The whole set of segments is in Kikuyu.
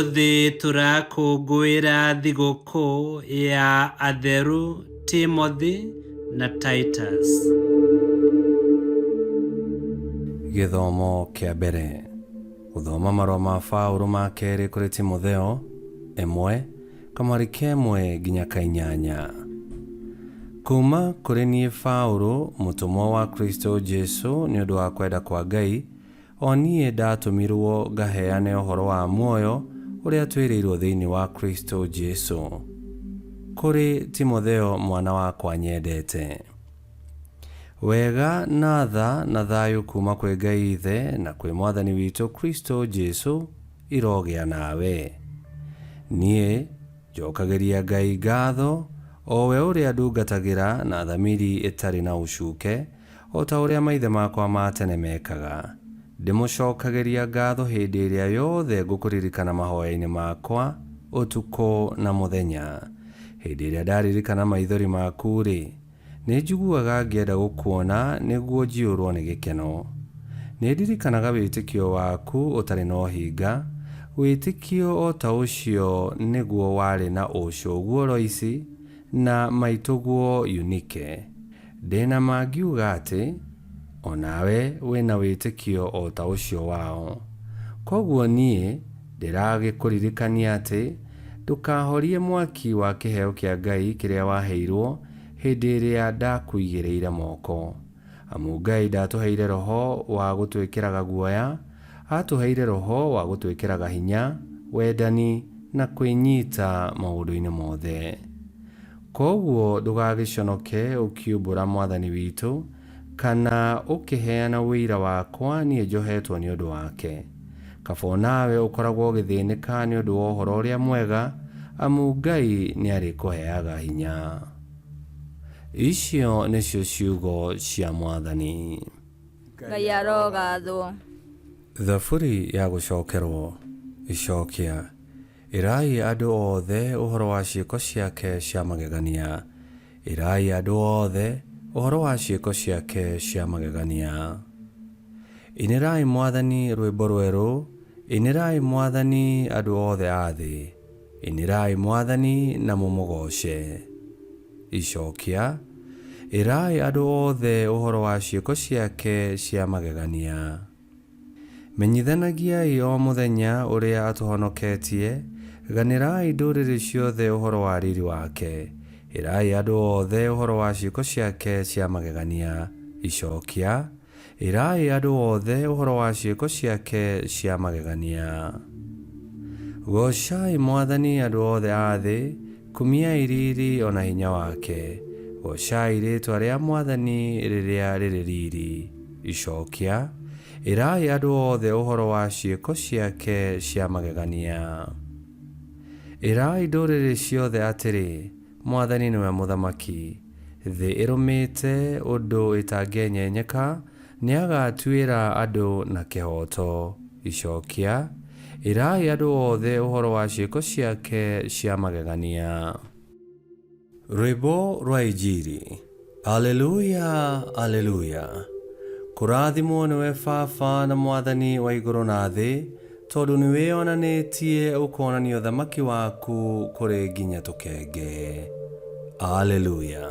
Ũmũthĩ tũrakũngũĩra thigũkũ ya atheru Timothy na Titus. Gĩthomo kĩa mbere. Gũthoma marũa ma Paũlũ ma kerĩ kũrĩ Timotheo, 1, kamwari ka ĩmwe nginya ka inyanya. Kuuma kũrĩ niĩ Paũlũ, mũtũmwo wa Kristũ Jesũ nĩ ũndũ wa kwenda kwa Ngai, O niĩ ndatũmirũo ngaheane ũhoro wa muoyo ũrĩa twĩrĩirũo thĩinĩ wa Kristo Jesu, kũrĩ Timotheo mwana wakwa nyendete. Wega na tha na thayũ kuuma kwĩ Ngai Ithe na kwĩ Mwathani witũ Kristo Jesu irogĩa nawe. Niĩ njokagĩria Ngai ngatho, o we ũrĩa ndungatagĩra na thamiri ĩtarĩ na ũcuke, O ta ũrĩa maithe makwa ma tene meekaga, ndĩmũcokagĩria ngatho hĩndĩ ĩrĩa yothe ngũkũririkana mahoya-inĩ makwa ũtukũ na mũthenya. Hĩndĩ ĩrĩa ndaririkana maithori maku-rĩ, nĩ njiguaga ngĩenda gũkuona nĩguo njiyũrũo nĩ gĩkeno. Nĩ ndirikanaga wĩtĩkio waku ũtarĩ na ũhinga, wĩtĩkio o ta ũcio nĩguo warĩ na ũcũguo Loisi na maitũguo Eunike. Ndĩ na ma ngiuga atĩ, o nawe wĩ na wĩtĩkio o ta ũcio wao. Kwoguo niĩ ndĩragĩkũririkania atĩ, ndũkahorie mwaki wa kĩheo kĩa Ngai kĩrĩa waheirũo hĩndĩ ĩrĩa ndakũigĩrĩire moko. Amu Ngai ndatũheire roho wa gũtwĩkĩraga guoya, aatũheire roho wa gũtwĩkĩraga hinya, wendani, na kwĩnyita maũndũ-inĩ mothe. Kwoguo ndũgagĩconoke ũkiumbũra Mwathani witũ, kana ũkĩheana ũira wakwa niĩ njohetwo nĩ ũndũ wake. Kaba o nawe ũkoragwo ũgĩthĩnĩka nĩ ũndũ wa Ũhoro-ũrĩa-Mwega, amu Ngai nĩarĩkũheaga hinya. Icio nĩcio ciugo cia Mwathani. Ngai arogathwo. Thaburi ya gũcokerwo. Icokia. Ĩrai andũ othe ũhoro wa ciĩko ciake cia magegania, ĩrai andũ othe ũhoro wa ciĩko ciake cia magegania. Inĩrai Mwathani rwĩmbo rwerũ, inĩrai Mwathani andũ othe a thĩ, inĩrai Mwathani na mũmũgooce. Icokia, Ĩrai andũ othe ũhoro wa ciĩko ciake cia magegania. Menyithanagiai o mũthenya ũrĩa atũhonoketie, ganĩrai ndũrĩrĩ ciothe ũhoro wa riri wake. Ĩrai andũ othe ũhoro wa ciĩko ciake cia magegania. Icokia, Ĩrai andũ othe ũhoro wa ciĩko ciake cia magegania. Goocai Mwathani andũ othe a thĩ, kumiai riri o na hinya wake. Goocai rĩĩtwa rĩa Mwathani rĩrĩa rĩrĩ riri. Icokia, Ĩrai andũ othe ũhoro wa ciĩko ciake cia magegania. Ĩrai ndũrĩrĩ ciothe atĩrĩ, Mwathani nĩwe Mũthamaki. Thĩ ĩrũmĩte ũndũ ĩtangĩenyenyeka, nĩagatuĩra andũ na kĩhooto. Icokia, Ĩrai andũ othe ũhoro wa ciĩko ciake cia magegania. Rwĩmbo rwa Injiri. Aleluya, Aleluya. Kũrathimwo nĩwe Baba na Mwathani wa igũrũ na thĩ, tondũ nĩwĩonanĩtie ũkonania ũthamaki waku kũrĩ nginya tũkenge. Aleluya.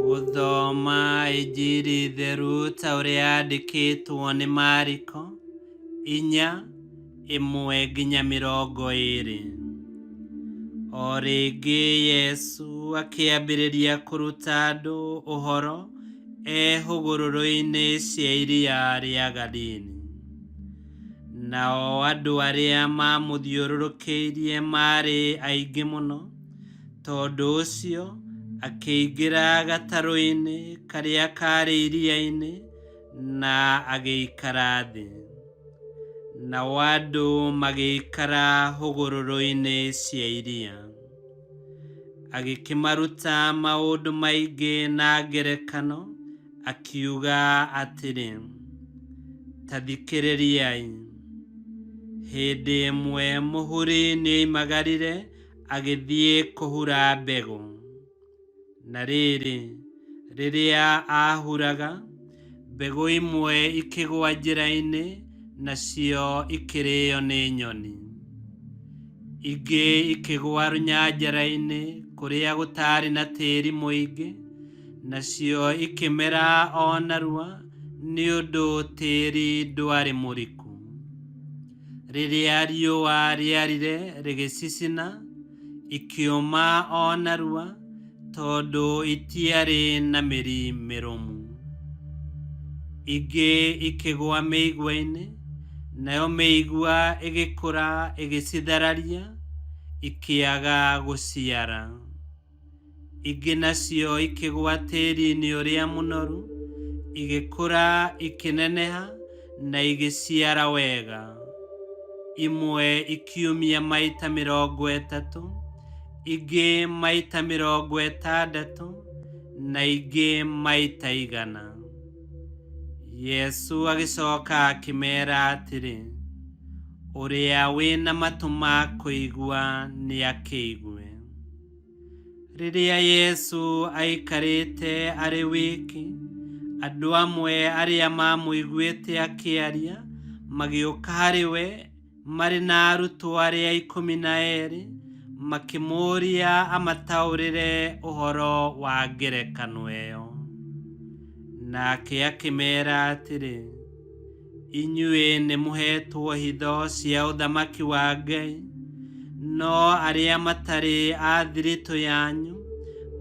Gũthoma Injiri theru ta ũrĩa yandĩkĩtwo nĩ Mariko, inya, 1-20. O rĩngĩ Yesu akĩambĩrĩria kũruta andũ ũhoro e hũgũrũrũ-inĩ cia iria rĩa Galili. Nao andũ arĩa maamũthiũrũrũkĩirie maarĩ aingĩ mũno, tondũ ũcio akĩingĩra gatarũ-inĩ karĩa kaarĩ iria-inĩ na agĩikara thĩ. Nao andũ magĩikara hũgũrũrũ-inĩ cia iria. Agĩkĩmaruta maũndũ maingĩ na ngerekano, akiuga atĩrĩ, Ta thikĩrĩriai. Hĩndĩ ĩmwe mũhuri nĩoimagarire agĩthiĩ kũhura mbegũ. Na rĩrĩ, rĩrĩa aahuraga, mbegũ imwe ikĩgũa njĩra-inĩ, nacio ikĩrĩo nĩ nyoni. Ingĩ ikĩgũa rũnyanjara-inĩ kũrĩa gũtaarĩ na tĩĩri mũingĩ, nacio ikĩmera o narua nĩ ũndũ tĩĩri ndwarĩ mũriku. Rĩrĩa riũa rĩarire rĩgĩcicina, ikĩũma o narua tondũ itiarĩ na mĩri mĩrũmu. Ingĩ ikĩgũa mĩigua-inĩ, nayo mĩigua ĩgĩkũra ĩgĩcithararia, ikĩaga gũciara. Ingĩ nacio ikĩgũa tĩĩri-inĩ ũrĩa mũnoru, igĩkũra ikĩneneha na igĩciara wega. Imwe ikiumia maita 30, ingĩ maita 60, na ingĩ maita 100. Yesu agĩcoka akĩmeera atĩrĩ, ũrĩa wĩna matũ ma kũigua nĩakĩigue. Rĩrĩa Yesu aikarĩte arĩ wiki, andũ amwe arĩa maamũiguĩte akĩaria magĩũka harĩ we marĩ na arutwo arĩa 12, makĩmũũria amataũrĩre ũhoro wa ngerekano ĩyo. Nake akĩmeera atĩrĩ, inyuĩ nĩmũheetwo hitho cia ũthamaki wa Ngai, no arĩa matarĩ a thiritũ yanyu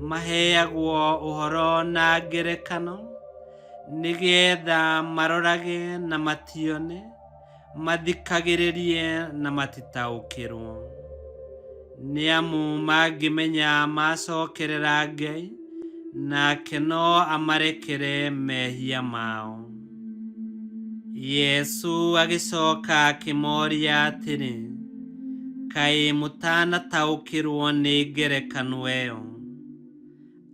maheagwo ũhoro na ngerekano, nĩgeetha marorage na matione, mathikagĩrĩrie na matitaũkĩrwo. Nĩ amu mangĩmenya macokerera Ngai, nake no amarekere mehia mao. Yesu agĩcoka akĩmoria atĩrĩ, kaĩ mũtanataũkĩrwo nĩ ngerekano ĩyo?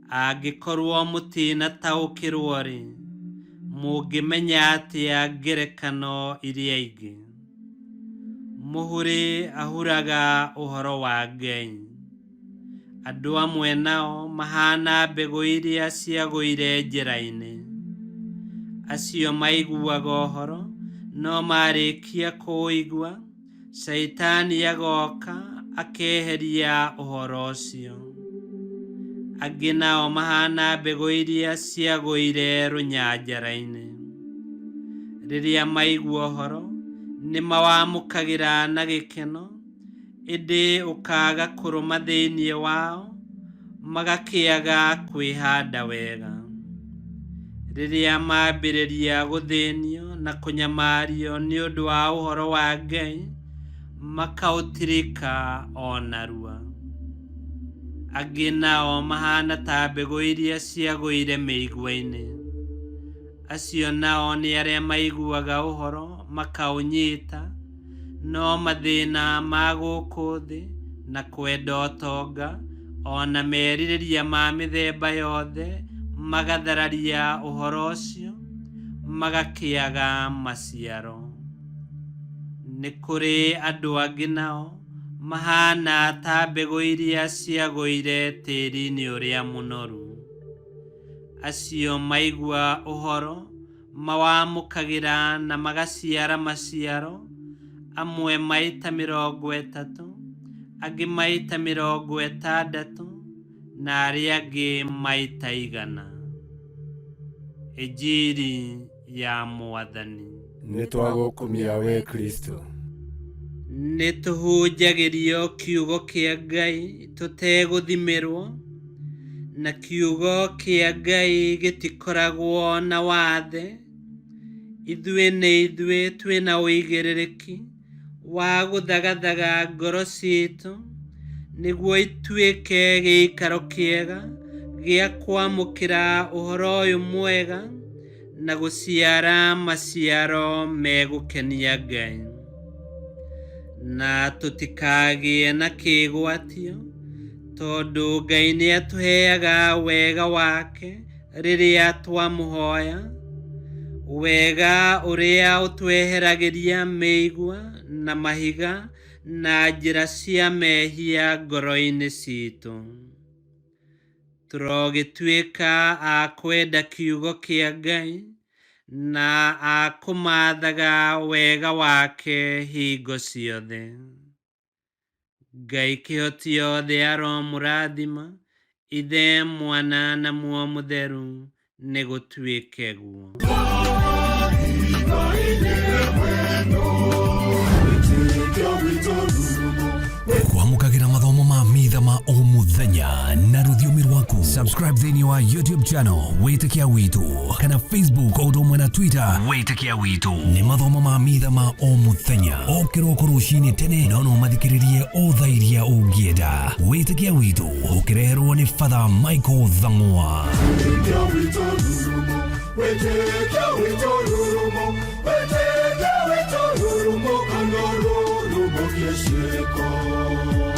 Angĩkorwo mũtinataũkĩrwo-rĩ, mũngĩmenya atĩa ngerekano iria ingĩ? Mũhuri ahuraga ũhoro wa Ngai. Andũ amwe nao mahana mbegũ iria ciagũire njĩra-inĩ. Acio maiguaga ũhoro, no marĩkia kũũigua, Shaitani agoka akeheria ũhoro ũcio. Angĩ nao mahana mbegũ iria ciagũire rũnyanjara-inĩ. Rĩrĩa maigua ũhoro, nĩmawamũkagĩra na gĩkeno, ĩndĩ ũkaaga kũrũma thĩinĩ wao, magakĩaga kwĩhanda wega. Rĩrĩa mambĩrĩria gũthĩnio na kũnyamario nĩ ũndũ wa ũhoro wa Ngai, makaũtirika o narua. Angĩ nao mahana ta mbegũ iria ciagũire mĩigua-inĩ. Acio nao nĩ arĩa maiguaga ũhoro makaũnyita, no mathĩna ma gũkũ thĩ na kwenda ũtonga o na merirĩria ma mĩthemba yothe magathararia ũhoro ũcio, magakĩaga maciaro. Nĩ kũrĩ andũ angĩ nao mahana ta mbegũ iria ciagũire tĩĩri-inĩ ũrĩa mũnoru. Acio maigua ũhoro mawamũkagĩra na magaciara maciaro, amwe maita 30, angĩ maita 60, na arĩa angĩ maita 100. Injiri ya Mwathani. Nĩtwagũkumia we Kristo. Nĩtũhunjagĩrio kiugo kĩa Ngai tũtegũthimĩrwo, na kiugo kĩa Ngai gĩtikoragwo na wathe. Ithuĩ nĩ ithuĩ twĩna ũigĩrĩrĩki wa gũthagathaga ngoro citũ nĩguo ituĩke gĩikaro kĩega gĩa kwamũkĩra ũhoro ũyũ mwega na gũciara maciaro megũkenia Ngai. Na tũtikagĩe na kĩgwatio, tondũ Ngai nĩatũheaga wega wake rĩrĩa twamũhoya, wega ũrĩa ũtweheragĩria mĩigua na mahiga na njĩra cia mehia ngoro-inĩ citũ. Tũrogĩtuĩka a kwenda kiugo kĩa Ngai Na akũmathaga wega wake hingo ciothe. Ngai kĩhoti yothe aromũrathima, Ithe, Mwana na Muoyo Mũtheru, nĩ gũtuĩke guo. Kwamũkagĩra mathomo ma mitha ma o mũthenya na rũthiomi rwaku. Subscribe thĩinĩ wa YouTube channel Wĩtĩkia Witũ kana Facebook o ũndũ ũmwe na Twitter Wĩtĩkia Witũ. Nĩ mathomo ma mitha ma o mũthenya o kĩroko rũcinĩ tene, no no mathikĩrĩrie o thaa iria ũngĩenda. Wĩtĩkia Witũ ũkĩreherwo nĩ Father Michael Thang'wa. Wĩtĩkia witũ rurumo, wĩtĩkia witũ rurumo, wĩtĩkia witũ rurumo, kana rurumo kĩciĩko.